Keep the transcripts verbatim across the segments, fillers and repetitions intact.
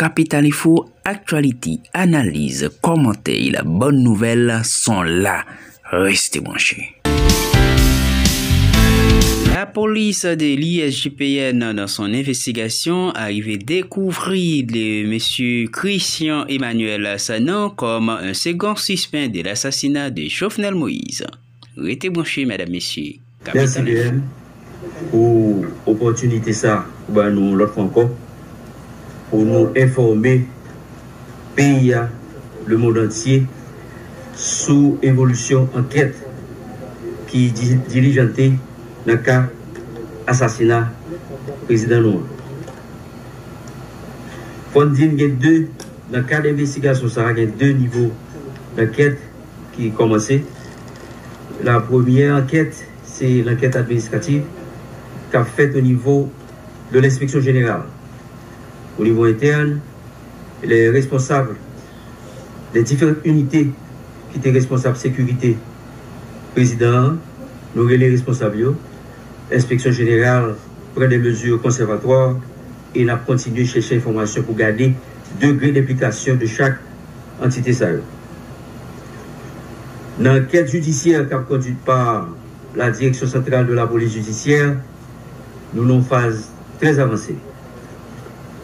Kapital Info, aktyalite, analiz, kòmantè, bòn nouvèl, son la. Reste branché. La police de l'I S G P N, dans son investigation, arrive découvrir le monsieur Christian Emmanuel Sanon comme un second suspect de l'assassinat de Jovenel Moïse. Rete branche, medam, mesye. Mèsi, B M, pou opòtinite sa ou ba nou yon lòt fwa ankò pou nou enfòme peyi a, lemonn antye, sou evolisyon ankèt ki di- dilijante nan ka asasina prezidan nou an. Fò n di n gen de, nan kad envestigasyon sa a, gen de nivo dankèt ki kòmanse. La premyè ankèt, se lankèt administratif k ap fèt o nivo de lenspeksyon jeneral. O nivo entèn, lè responsab de diferan inite ki te responsab sekirite prezidan an, nou rele responsab yo. Enspeksyon jeneral pran de mezi konsèvatwa e n ap kontinye chèche enfòmasyon pou gade degre denplikasyon de chak antite sa yo. Nan ankèt jidisyè k ap kondwit pa la Direction Centrale de la Police Judiciaire, nou nan yon faz trè avanse.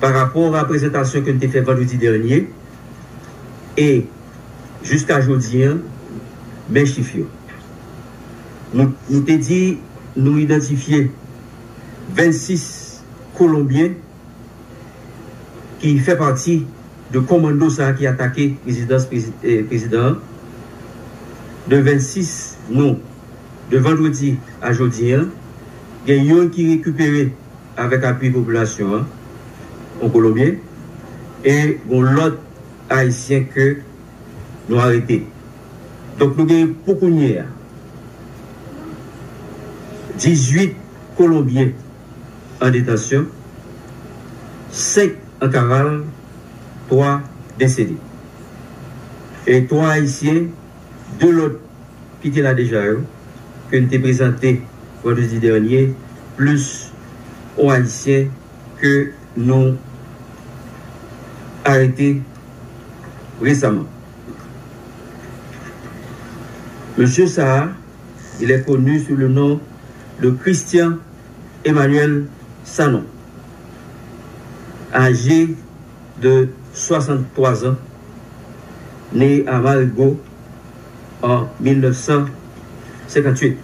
Pa rapò a prezantasyon ke n te fè vandredi dènye, e jiska jodi an, men chif yo. Nou, nou te di nou idantifye vennsis Kolonbyen ki fè pati de kòmando sa a ki atake rezidans prezi- eh, prezidan an. De vennsis nou, de vandredi a jodi an, gen youn ki rekipere avèk apui popilasyon an, yon Kolonbyen, e yon lòt Ayisyen ke nou arete. Donk, nou gen pou kounye a dizuit Kolonbyen an detansyon, senk an kaval, twa desede. E twa Ayisyen, de lòt ki te la deja yo, ke n te prezante vandredi dènye, plis yon Ayisyen ke nou arete resaman. Mesye sa a, il est connu sous le nom de Christian Emmanuel Sanon, âgé de soixante-trois ans, né à Marigot en mille neuf cent cinquante-huit.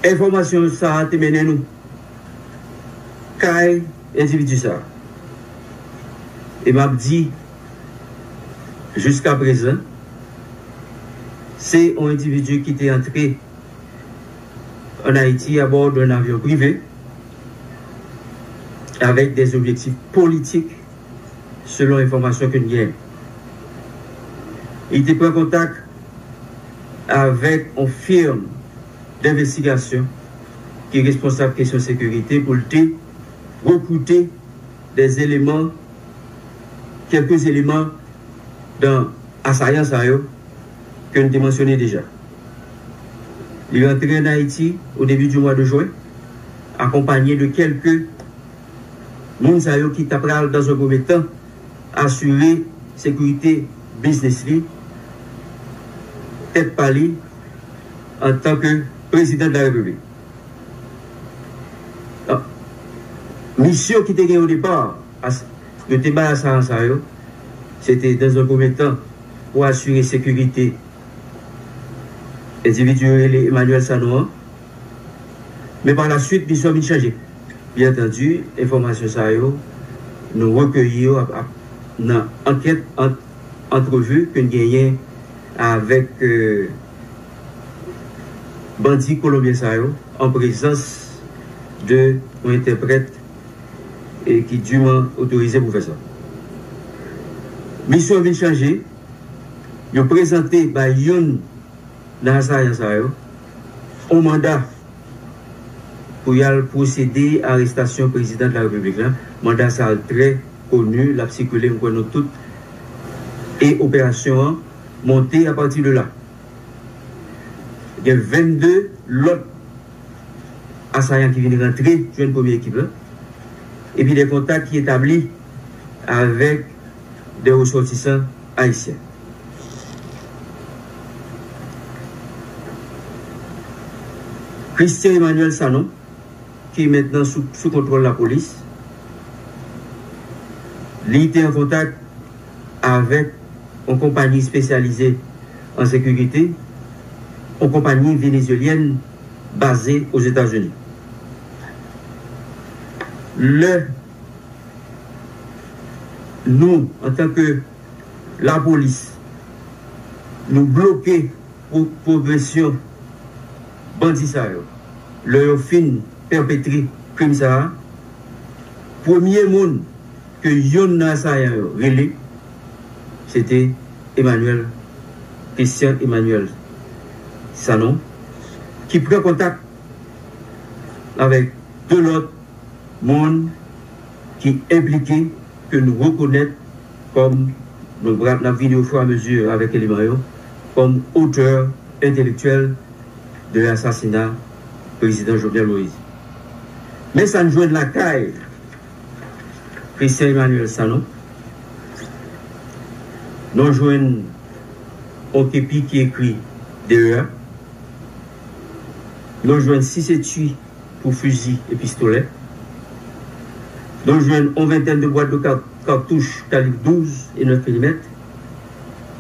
Enfòmasyon sa a te mennen nou kay endividi sa a. E m ap di, jiska prezan, se yon endividi ki te antre ann Ayiti abò d'un avion privé avec des objectifs politiques, selon enfòmasyon ke n gen. Li te pran kontak avèk yon firm denvestigasyon ki responsab kesyon sekirite pou l te rekrite des éléments, quelques éléments dans asayan sa yo ke n te mansyone deja. Li rantre ann Ayiti au début du mois de juin, accompagné de quelques moun sa yo ki ta pral, dans un premier temps, asire sekirite biznis li, tèt pa li, antanke prezidan de la Repiblik. Ah, misyon ki te gen o depa, as- yo te bay asayan sa yo, se te, dans un premier temps, pou asire sekirite endividi yo rele Emmanuel Sanon an. Men pa la suit, misyon vin chanje. Byen antandi, enfòmasyon sa yo, nou rekeyi yo ap, ap, nan ankèt, ant, antrevi ke n genyen avèk, euh, bandi kolonbyen sa yo, an prezans de yon entèprèt e ki diman otorize pou fè sa. Misyon vin chanje, yo prezante bay youn nan asayan sa yo yon manda pou y al pwosede arestasyon prezidan de la Repiblik la. Manda sa a trè koni, l ap sikile, m kwè nou tout. E operasyon an monte apati de la. Gen vennde lòt asayan ki vin rantre jwenn premye ekip la. epi de kontak ki etabli avèk de resòtisan ayisyen. Christian Emmanuel Sanon, ki mentnan sou, sou kontwòl lapolis, li te an kontak avèk yon konpayi espesyalize an sekirite, yon konpayi venezuelyèn baze Ozetazini. Lè nou, antanke lapolis, nou bloke pwo-, pwogresyon bandi sa yo, lè yo fin pèpetre krim sa a, premye moun ke yonn nan asayan yo rele, se te Emmanuel, Christian Emmanuel Sanon, ki pran kontak avèk de lòt moun ki enplike, ke nou rekonèt kòm, nou pral, n ap vini ofirameziye avèk eleman yo, kòm otè entelektyèl de asasina prezidan Jovenel Moïse. Men sa n jwenn lakay Christian Emmanuel Sanon, nou jwenn yon kepi ki ekri D E A, nou jwenn sis etui pou fizi e pistolè. Nou jwenn yon ventèn de bwat de ka-, katouch kalib douz e nèf milimèt.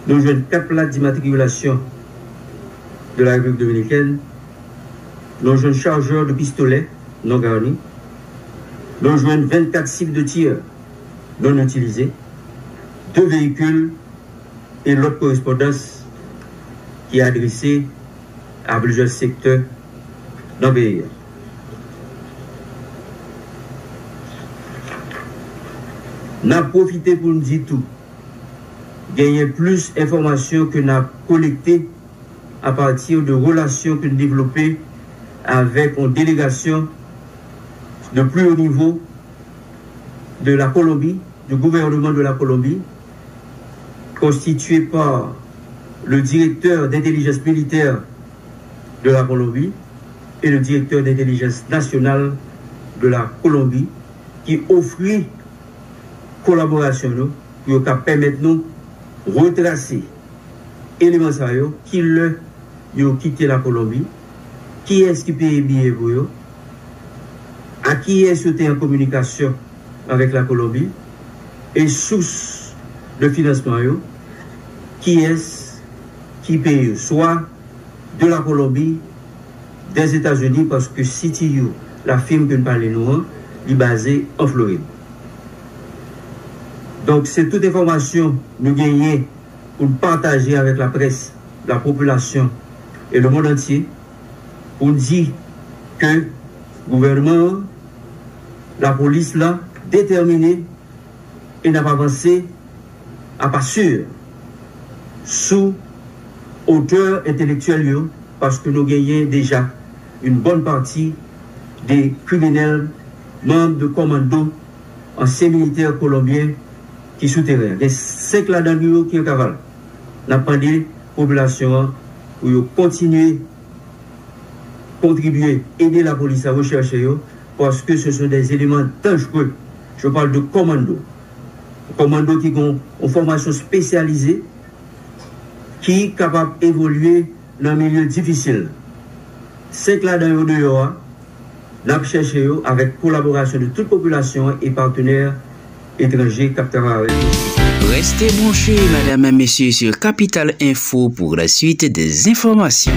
Nou jwenn kat plat dimatrikilasyon de la Repiblik Dominikèn. Nou jwenn chajè de pistolè non garni. Nou jwenn vennkat sik de tir non itilize, de veyikil e lòt korespondans ki adrese a plizyè sektè nan peyi a. N ap pwofite pou n di tou, genyen plis enfòmasyon ke n ap kolekte apati de relasyon ke n devlope avèk yon delegasyon de plus haut niveau de la Colombie, du gouvernement de la Colombie, constitué par le directeur d'intelligence militaire de la Colombie et le directeur d'intelligence nationale de la Colombie, ki ofri kolaborasyon nou pou yo ka pèmèt nou retrase eleman sa yo, ki lè yo kite Lakolonbi, kiyès ki peye biyè pou yo, a kiyès yo te an kominikasyon avèk Lakolonbi, e sous de finansman yo, kiyès ki peye yo, swa de Lakolonbi, dèzetazini, paske C T U, la firm ke n pale nou an, li baze an Florid. Donk, se tout enfòmasyon nou genyen pou n pataje avèk laprès, lapopilasyon e lemonn antye, pou n di ke gouvènman an, lapolis la, detèmine e n ap avanse apa si sou otè entelektyèl yo, paske nou genyen deja yon bòn pati de kriminèl, manm de kòmando, ansyen militè kolonbyen ki sou teren an. Gen senk ladan yo ki an kaval. N ap mande popilasyon an pou yo kontinye kontribye, ede lapolis la rechèche yo, paske ce sont des éléments dangereux. Je parle de kòmando. Kòmando ki gen yon fòmasyon espesyalize, ki kapab evolye nan milye difisil. Senk ladan yo deyò a, n ap chèche yo avèk kolaborasyon de tout popilasyon an e patnè etranje k ap travay avèk nou. Restez branchés, mesdames et messieurs, sur Capital Info pour la suite des informations.